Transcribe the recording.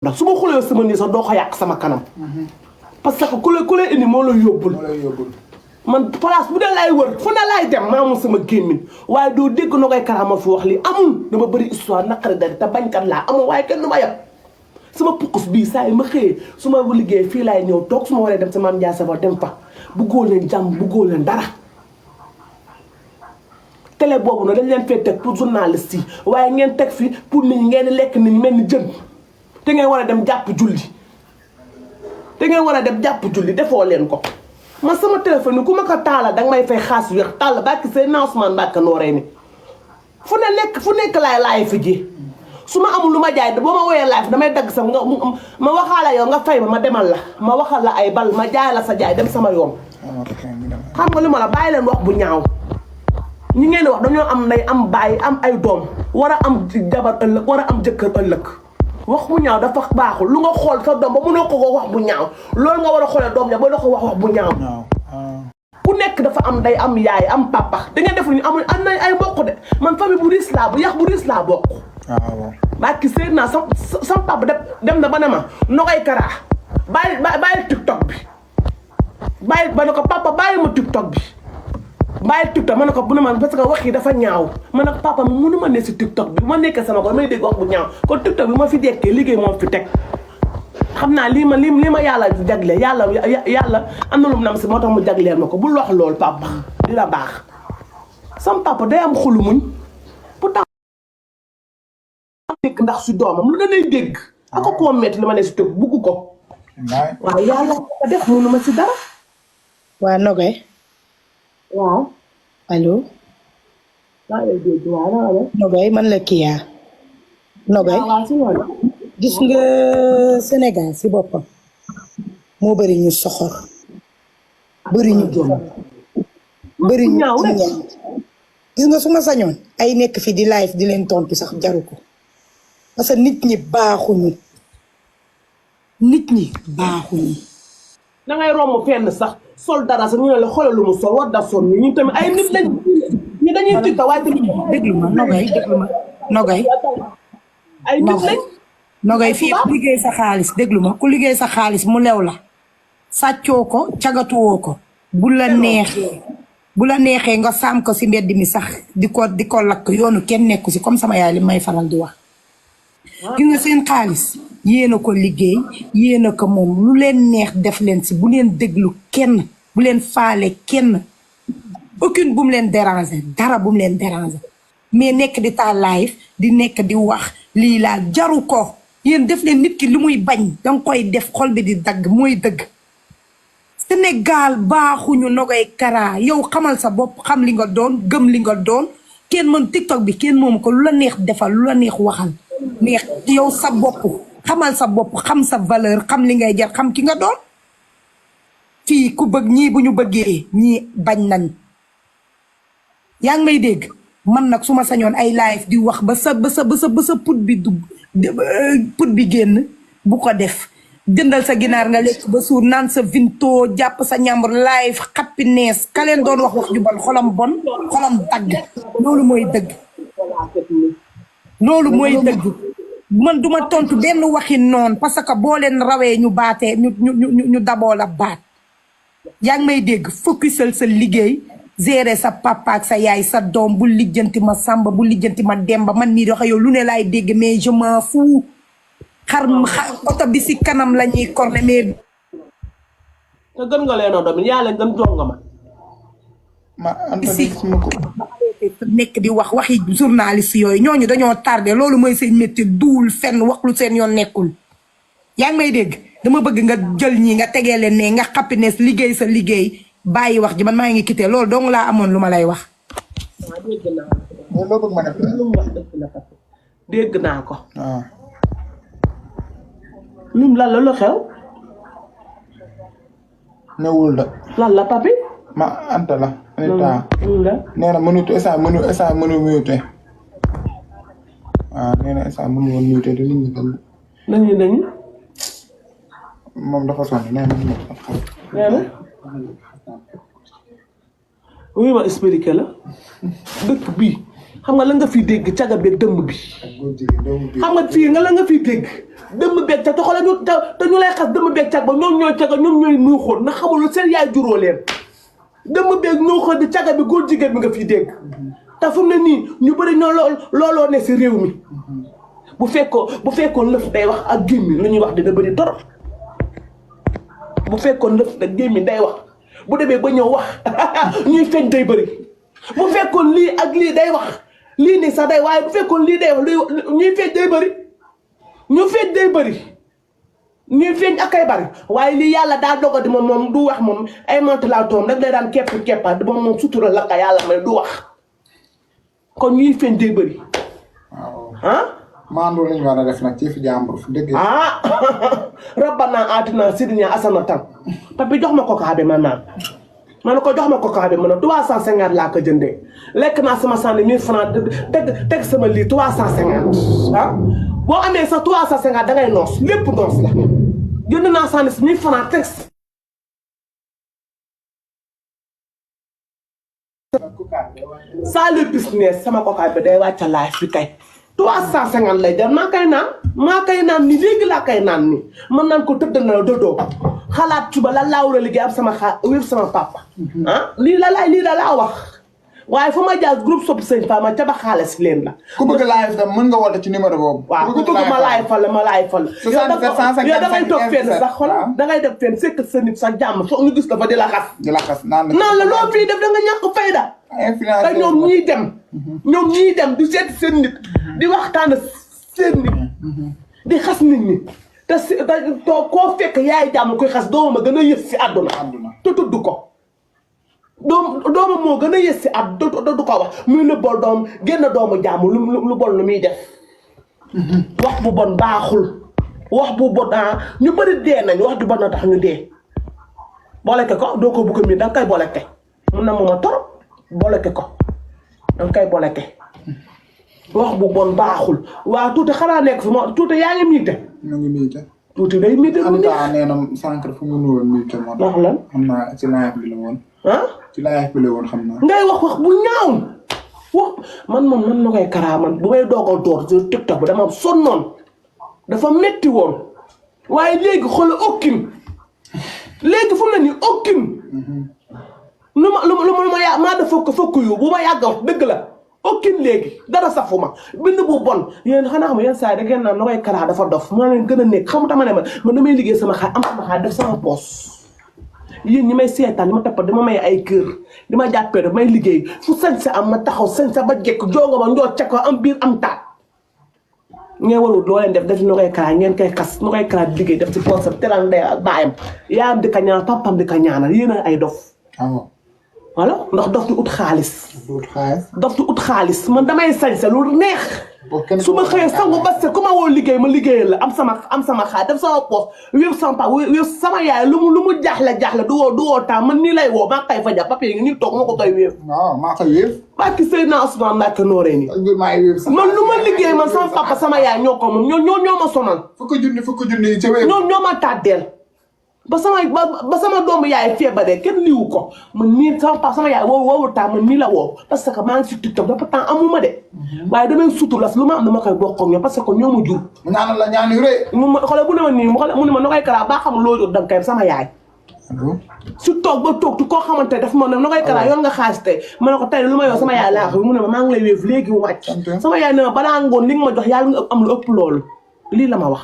ndax su ma xulee sama nii sax doo ko yàq sama kanam. parce que ku lay indi moo la yóbbul. man place bu dee laay wër fu ne laay dem maa mun sama gémmiñ waaye doo dégg na koy karaama fi wax lii amul dama bëri histoire naqari dari te bañkat laa amul waaye kenn du ma yab sama pukkus bii saa yi ma xëyee su ma liggéey fii laay ñëw toog su ma waree dem sama am Ndiaye Savon dem fa buggoo leen jàmm buggoo leen dara. télé boobu nag dañ leen fee teg pour journaliste yi waaye ngeen teg fi pour nit ñi ngeen lekk nit ñi mel ni jën te ngeen war a dem jàpp julli defoo leen ko. man sama téléphone ku ma ko taala danga may fay xaas weex tàll bàkki say nancement mbàkk nooree ni fu nekk laay fi ji su ma amul lu ma jaay boo ma woyee live damay dagg sax nga ma waxaala yow nga fay ma demal la ma waxal la ay bal ma jaay la sa jaay dem sama yoon. xam nga li ma la bàyyi leen wax bu ñaaw ñi ngeen di wax dañoo am nday am bàyyi am ay doom war a am jabar ëllëg war a am jëkkër ëllëg wax bu ñaaw dafa baaxul lu nga xool sa doom ba mënoo ko wax bu ñaaw loolu nga war a xoolee doom ja ba la ko wax bu ñaaw. ku nekk dafa am day am yaay am papa da ngeen def lu ñu am nañ ay mbokk de man famille bu riis laa bu yax bu riis laa bokk. waaw bàkki seet naa sama papa dem na ba ne ma Nogaye Kara bàyyi TikTok bi bàyyi ba ne ko papa bàyyi ma TikTok bi bàyyi TikTok ma ne ko bu ne ma parce que wax yi dafa ñaaw ma ne ko papa mënu ma ne si TikTok bi bu ma nekkee sama ko may dégg wax bu ñaaw kon TikTok bi ma fi dekkee liggéey moom fi teg xam naa lii ma yàlla jagleel yàlla am na lu mu nam si moo tax mu jagleel ma ko bul wax loolu papa dina baax sama papa day am xulu muñ pourtant dégg ndax si doomam lu danay dégg ako koo metti li ma ne si tëg bugg ko waaw yàlla ko def mënu ma si dara waa Nogaye waaw allo Nogaye man la Kya Nogaye gis nga Sénégal si boppam moo bëri ñu soxor bëri ñu jom bëri ñu ñaaw gis nga su ma sañoon ay nekk fi di live di leen tontu sax jaru ko parce que nit ñi baaxuñu da ngay romb fenn sax sol dara sax ñu ne la xoolal lu mu sol war da sol ñu tamit ay nit lañ ñu dañuy tikka waaye tamit déglu ma Nogaye ay nit lañ Nogaye fii ku liggéey sa xaalis déglu ma ku liggéey sa xaalis mu lew la sàccoo ko cagatuwoo ko bu la neexee nga saam ko si mbedd mi sax di ko lakk yoonu kenn nekku si comme sama yaay li may faral di wax gis nga seen xaalis yéen a ko liggéey yéen a ko moom lu leen neex def leen si bu leen déglu kenn bu leen faale kenn aucune bu mu leen déranger dara bu mu leen déranger mais nekk di taal live di nekk di wax lii laa jaru ko yéen def leen nit ki li muy bañ danga koy def xol bi di dagg mooy dëgg Sénégal baaxuñu Nogaye Kara yow xamal sa bopp xam li nga doon gëm li nga doon kenn mën TikTok bi kenn moomu ko lu la neex defal lu la neex waxal mais yow sa bopp xamal sa bopp xam sa valeur xam li ngay jar xam ki nga doon fii ku bëgg ñii bu ñu bëggee ñii bañ nañ yaa ngi may dégg man nag su ma sañoon ay live di wax ba sa put bi put bi génn bu ko def jëndal sa ginaar nga lekk ba suur naan sa vinto jàpp sa ñambur live xappi nees ka leen doon wax ju bon xolam dagg loolu mooy dëgg man duma tontu benn waxi noonu parce que boo leen rawee ñu baatee ñu daboo la baat yaa ngi may dégg focusal sa liggéey gérer sa papa ak sa yaay sa doom bu lijjanti ma samba bu lijjanti ma demba man nii doxe yow lu ne laay dégg mais je m'en fous xar oto bi si kanam la ñuy corne mais te gën nga leen a doom yaa leen gën jonga ma si nekk di waxi journaliste yooyu ñooñu dañoo tardé loolu mooy seen métier duul fenn wax lu seen yoon nekkul yaa ngi may dégg dama bëgg nga jël ñii nga tegee leen ne nga xappi ne liggéey sa liggéey bàyyi wax ji man maa ngi quitté loolu dong laa amoon lu ma lay wax. dégg naa ko. ñun lan la lu xew. newul da. lan la papi. ma anta la. Anita nee na mënut instant mënu mute. waaw nee na instant mënu woon mute te nit ñi tam. nañu. moom dafa sonn nee na. nee na. oui ma expliqué la dëkk bii xam nga la nga fiy dégg caga beeg dëmm bi xam nga fii nga la nga fiy dégg dëmm beeg cag te xoolal ñu te ñu lay xas dëmm beeg cag ba ñoom ñooy caga ñoom ñooy nuuxoon na xamul seen yaay juróo leen dëmm beeg nuuxoon di caga bi góor jigéen bi nga fiy dégg te fu mu ne nii ñu bëri ñoo looloo ne si réew mi bu fekkoon lëf day wax ak gémmi lu ñuy wax dina bëri torop bu fekkoon lëf nag gémmi day wax bu demee ba ñëw wax ñuy feeñ day bëri bu fekkoon lii ak lii day wax lii nii sax day waaye bu fekkoon lii day wax ñuy feeñ day bëri ñu feeñ day bëri ñuy feeñ ak ay bëri waaye lii yàlla daa doga di moom du wax moom ay mantelatoom rek lay daan keppaat moom sutura la ka yàlla may du wax kon ñuy feeñ day bëri ah maandu lañu war a def nag ci fi jàmbur fu dëgg rabbana atina sidina asanatan papi jox ma coca bi ma naan ma ne ko jox ma coca bi ma ne 350 laa ko jëndee lekk naa sama sànni 1000 francs teg sama lii 350 boo amee sa 350 dangay noos lépp noos la jënd naa sànni si 1000 francs teg saa le business sama coca bi day wàcca live bi kay 350 lay jar maa kay naan ni léegi laa kay naan ni man naan ko tëdd na dodoo xalaat suba la laa war a liggéey am sama wér sama papa lii la laa wax waaye fu ma jaar groupe sopp sëñ Fama ca ba xaalis leen la ku bëgg live tam mën nga woote ci numéro boobu waaw ku bëgg ma live fal yow da ngay toog fenn sax xol da ngay def fenn sekk sa nit sa jàmm so ñu gis la fa di la xas naan la loo fii def da nga ñàkk fayda te ñoom ñii dem di seet seen nit di waxtaan seen nit di xas nit ñi te koo fekk yaay jàmm koy xas doomam a gën a yës si àdduna te tudd ko doomam moo gën a yës si àdduna du ko wax muy nëbbal doom génn doomu jàmm lu bon lu muy def wax bu bon baaxul wax bu bon ñu bëri dee nañ wax du bon na tax ñu dee booleke ko doo ko bugg mi danga koy booleke mun na mooma torop booleke ko danga koy booleke wax bu bon baaxul waaw tuuti xanaa nekk fi moo tuuti yaa ngi miite. mu ngi miite. tuuti day miite lu ne. Anta nee na sànq fu mu nuwoon miite moo tax. wax lan xam naa ci live bi la woon. ci live bi la woon xam naa. ngay wax bu ñaaw wax man moom nan na koy karaa man bu may doog a door ci TikTok bi dama sonnoon dafa metti woon waaye léegi xoolal okkin léegi fu mu ne nii okkin. lu ma maa def fokk yu bu ma yàgg wax dëgg la. okkin léegi dara safuma bind bu bon yéen xanaa xam yenn saa yi da ngeen naan na koy karaa dafa dof maa leen gën a nekk xamu tama ne man damay liggéey sama xaar am sama xaar def sama poos yéen ñi may seetaan di ma tappat dama may ay kër di ma jàppee daf may liggéey fu sañ sa am ma taxaw sañ sa ba jekk jongo ma njoo cekko am biir am taat ngeen warul loo leen def na koy karaa ngeen koy xas na koy karaa di liggéey def ci poosam teral ndey ak baayam yaayam di ka ñaanal papam di ka ñaanal yéen ay dof voilà ndax dof di ut xaalis. dof di ut xaalis man damay sañse lu neex. su ma xëyee sangu ba se ku ma woo liggéey ma liggéeyal la am sama xaalis def sama poos wér sama yaay lu mu jaaxle du woo temps man nii lay woo maa koy fa jàpp papier ngi nii toog moo ko koy wéer. waaw maa koy wéer. barki Seydina Ousmane Mbacké nooree nii. man lu ma liggéey man sama papa sama yaay ñoo ko moom ñoo ma sonal. fukki junni yi ca wéer. ñoo ma tàddeel. ba sama doomu yaay feebaree kenn liwu ko man nii sama yaay woowu temps man nii la woo parce que maa ngi si TikTok dafa temps amuma de waaye damay suturas lu ma am dama koy bokk ak ñoom parce que ñoo ma jur. mu ñaanal la ñaan yu rëy. xoolal bu ne ma nii mu ne ma na koy karaa baa xam loo jot danga koy sama yaay. su toog ba toog tu koo xamante daf ma ne na koy karaa yoon nga xaalis tey ma ne ko tey lu ma yow sama yaay laa ko mu ne ma maa ngi lay wéef léegi mu wàcc sama yaay ne ma balaa ngoon li nga ma jox yàlla nga am lu ëpp loolu lii la ma wax.